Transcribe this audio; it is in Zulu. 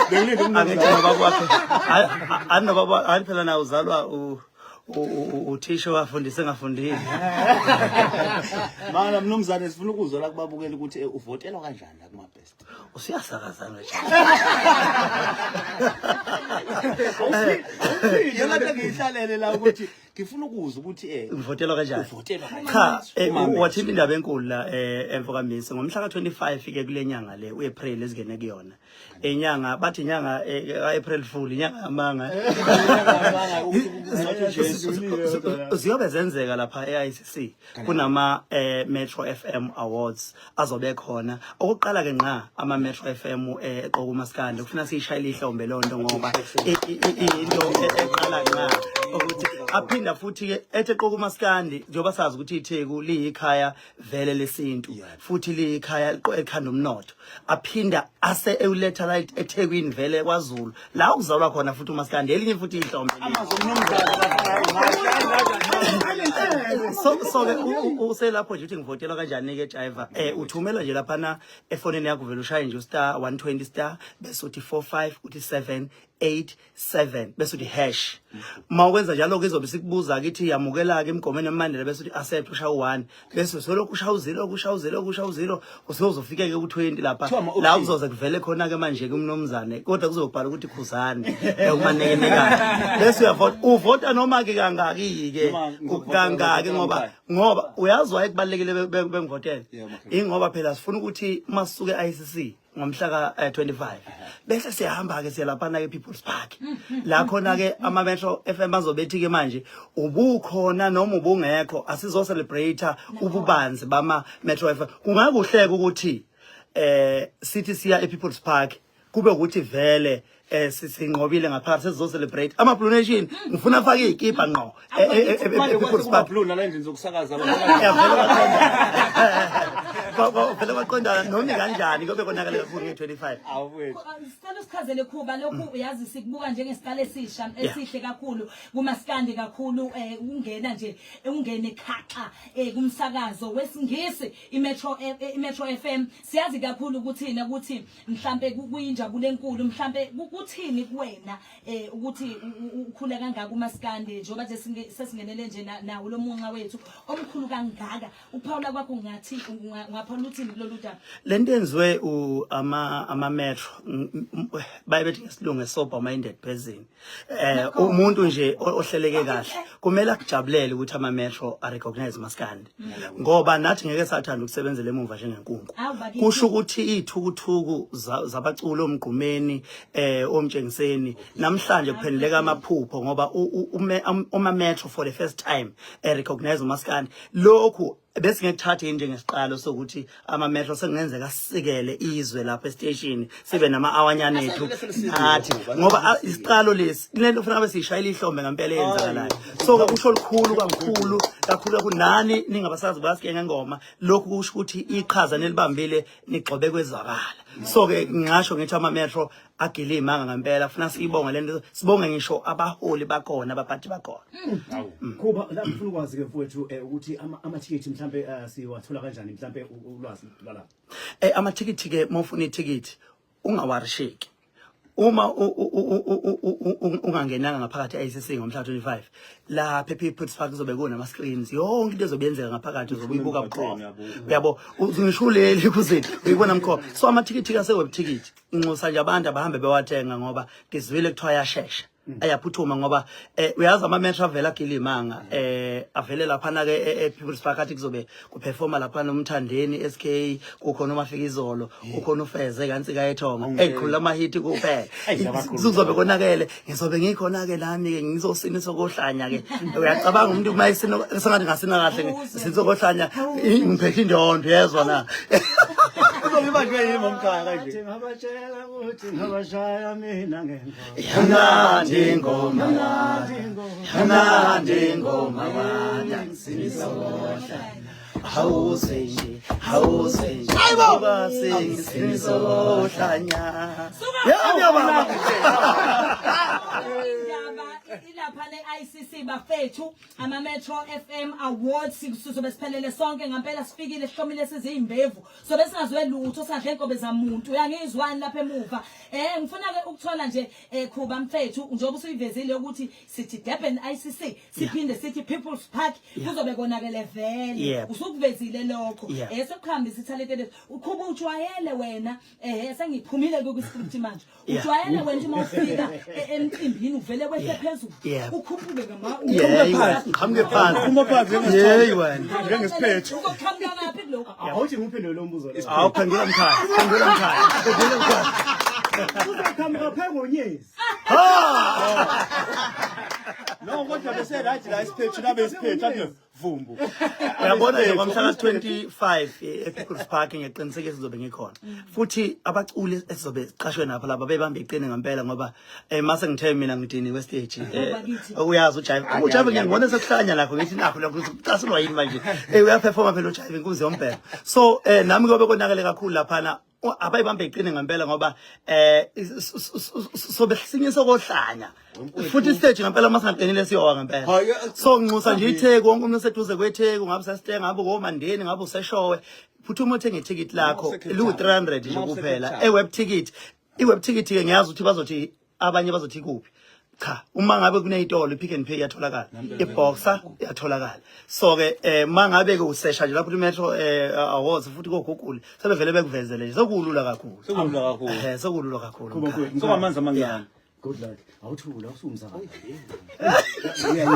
Bengilinde umnumzane. Angithi nobaba wakhe. Ani nobaba ani phela na uzalwa uthisha owafundisa engafundile. Mana mnumzane sifuna ukuzwa la kubabukeli ukuthi uvotelwa kanjani la kuma best. Usuyasakaza nje. Yona nto ngiyihlalele la ukuthi ngifuna ukuzwa ukuthi Ngivotelwa kanjani? Uvotelwa kanjani? Cha, Uma wathinta indaba enkulu la emfoka Minsi ngomhla ka25 ke kule nyanga le uApril esingene kuyona. Inyanga bathi inyanga ka-April Fool inyanga yamanga. Ziyobe zenzeka lapha e-ICC kunama Metro FM Awards azobe khona. Okokuqala ke nqa ama Metro FM eqoka umaskandi kufuna siyishayele ihlombe lonto ngoba into eqala nqa ukuthi aphinda futhi ke ethi eqoka umaskandi njengoba sazi ukuthi iTheku liyikhaya vele lesintu futhi liyikhaya elikhanda umnotho aphinda ase ewuletha la eThekwini vele kwaZulu la ukuzalwa khona futhi umaskandi elinye futhi ihlombe so ke uselapho nje uthi ngivotelwa kanjani ke driver uthumela nje laphana efonini yakho vele ushaye nje star 120 star bese uthi 45 uthi 7 8 7 bese uthi hash. Uma ukwenza njalo ke izobe sikubuza kithi yamukela ke imigomo nemibandela bese uthi accept ushaya u1 bese solokhu ushaya u0 ushaya u0 ushaya u0 usuzofike ke ku20 lapha la kuzoze kuvele khona ke manje ke umnomzane kodwa kuzobhala ukuthi khuzani ekumanekenekana bese uyavota uvota noma ke kangaki ke kangaki ngoba uyazi waye kubalekile bengivotele ingoba phela sifuna ukuthi masisuke ICC ngomhla ka-25 bese siyahamba ke siya laphana ke People's Park la khona ke ama Metro FM azobethi ke manje ubukhona noma ubungekho asizo celebrate ububanzi bama Metro FM kungakuhleka ukuthi sithi siya e People's Park kube ukuthi vele sinqobile ngaphakathi sizo celebrate ama Blue Nation ngifuna afake izikipa ngqo People's Park Blue nala endlini zokusakaza vele baqondana noma kanjani kobe konakale kakhulu nge-25. Awuwethu. Sicela usichazele Khuba lokhu uyazi sikubuka njengesiqalo esisha esihle kakhulu kumaskandi kakhulu ungena nje ungene khaxa kumsakazo wesingisi iMetro iMetro FM siyazi kakhulu ukuthina ukuthi mhlambe kuyinjabulo enkulu mhlambe kuthini kuwena ukuthi ukhule kangaka umaskandi njengoba nje sesingenele nje nawo lo munxa wethu omkhulu kangaka ukuphawula kwakho ngathi ungaphawula uthini kulolu daba? Lento yenziwe ama metro baye bethi ngesilungu sober minded person umuntu nje ohleleke kahle kumele akujabulele ukuthi ama metro a recognize maskandi ngoba nathi ngeke sathanda ukusebenzela emuva njengenkunku. Kusho ukuthi ithukuthuku zabaculi omgqumeni omtshengiseni namhlanje kuphenduleka amaphupho ngoba uma metro for the first time recognize umaskandi lokhu bese ngekuthatha yini njengesiqalo sokuthi ama metro sekungenzeka sisikele izwe lapha estation sibe nama awanyana ethu nathi ngoba isiqalo lesi lento ufuna ngabe sishayela ihlombe ngempela eyenzakalayo so ke kusho olukhulu kakhulu kakhulu kunani ningabasazi basike ngengoma lokhu kusho ukuthi iqhaza nelibambile nigxobe kwezwakala so ke ngingasho ngithi ama metro agilima ngempela funa siyibonge lento sibonge ngisho abaholi bakhona abaphathi bakhona. Khuba la ngifuna ukwazi ke mfowethu ukuthi amathikithi mhlambe siwathola kanjani mhlambe ulwazi lwalapha. Amathikithi ke mawufuna ithikithi ungawarisheki uma ungangenanga ngaphakathi e-ICC ngomhla 25 lapha ePeople's Park kuzobe kunama screens yonke into ezobe yenzeka ngaphakathi uzobe uyibuka bukhoma uyabo ngisho uleli kuzini uyibona mkhoma so amathikithi ase web ticket inxusa nje abantu abahambe bewathenga ngoba ngizwile kuthiwa ayashesha ayaphuthuma ngoba uyazi ama metro avela gilimanga avele lapha na ke ePeople's Park athi kuzobe kuperforma lapha nomthandeni SK kukhona umafika izolo ukhona ufeze kanti kayethonga eqhula amahiti kuphela kuzobe konakele ngizobe ngikhona ke nami ke ngizosina sokohlanya ke uyacabanga umuntu uma isino sengathi ngasina kahle sinsokohlanya ngiphethe indondo yezwa na Uzobe yimi omkhaya kanje. Ngabatshela ukuthi ngabashaya mina ngengoma. Yamnandi ingoma yamnandi ingoma hawuze nje hawuze nje hayibo sinisohlanya yebo baba Indaba ilapha le ICC bafethu, ama Metro FM Awards, sizobe siphelele sonke ngempela, sifikile sihlomile sizimbevu, sobe singazwe lutho, sadle inkobe zamuntu, uyangizwani lapha emuva. Ngifuna ke ukuthola nje, Khuba mfethu, njengoba usuyivezile ukuthi sithi Durban ICC, siphinde sithi People's Park, kuzobe konakele vele. Usukuvezile lokho. Sekuhambisa ithalente lethu. Ukhuba, ujwayele wena, sengiphumile ku script manje. Ujwayele wena uma ufika emcimbini uvele wehle phezulu, ukhuphuke ngama Yeah, ngiqhamuke phansi. Uphuma phansi njengesithombe. Hey wena. Njengesiphethu. Uzoqhamuka ngaphi kulokhu? Awuthi ngiphendule lo mbuzo lo. Awuphendula mkhaya, phendula mkhaya, phendula mkhaya. Uzoqhamuka phe ngonyezi. No, kodwa bese right la isiphethu, nabe isiphethu athi vumbu. Uyabona nje, kwamhla ka-25 e-People's Park, ngiyaqinisekisa sizobe ngikhona, futhi abaculi esizobe siqashwe napho lapha bebambe iqine ngempela, ngoba mase ngithe mina ngidiniwe stage, Bakithi. uyazi ujive, ujive ngiyangibona sekuhlanya nakho, ngithi nakho lokho kucasulwa yini manje. Uyaperforma phela ujive, inkunzi yombheko, so nami kuyobe konakele kakhulu laphana. Abayibambe iqine ngempela, ngoba sobe sinye sokohlanya futhi stage ngempela, uma singaqinile siyowa ngempela. Hayi, So nginxusa nje iTheku, wonke umuntu oseduze kweTheku, ngabe usesitenga, ngabe ukomandeni, ngabe useshowe, phuthuma uthenge ithikithi lakho. Uma use-Cape Liwu-300 nje Uma use-Cape kuphela Town. E-web ticket, i-web ticket-ke ngiyazi ukuthi bazothi, abanye bazothi kuphi. Cha, uma ngabe kuney'tolo, i-Pick and Pay iyatholakala, i-Boxer iyatholakala. So-ke uma ngabe-ke usesha nje lapho i-Metro Awards futhi ko-Google, sebevele bekuvezele nje, sekulula kakhulu. Sekulula kakhulu. Sekulula kakhulu, Khuba mkhaya. mfowethu. Sokamanzi amancane. Good luck. Awuthula usumzala.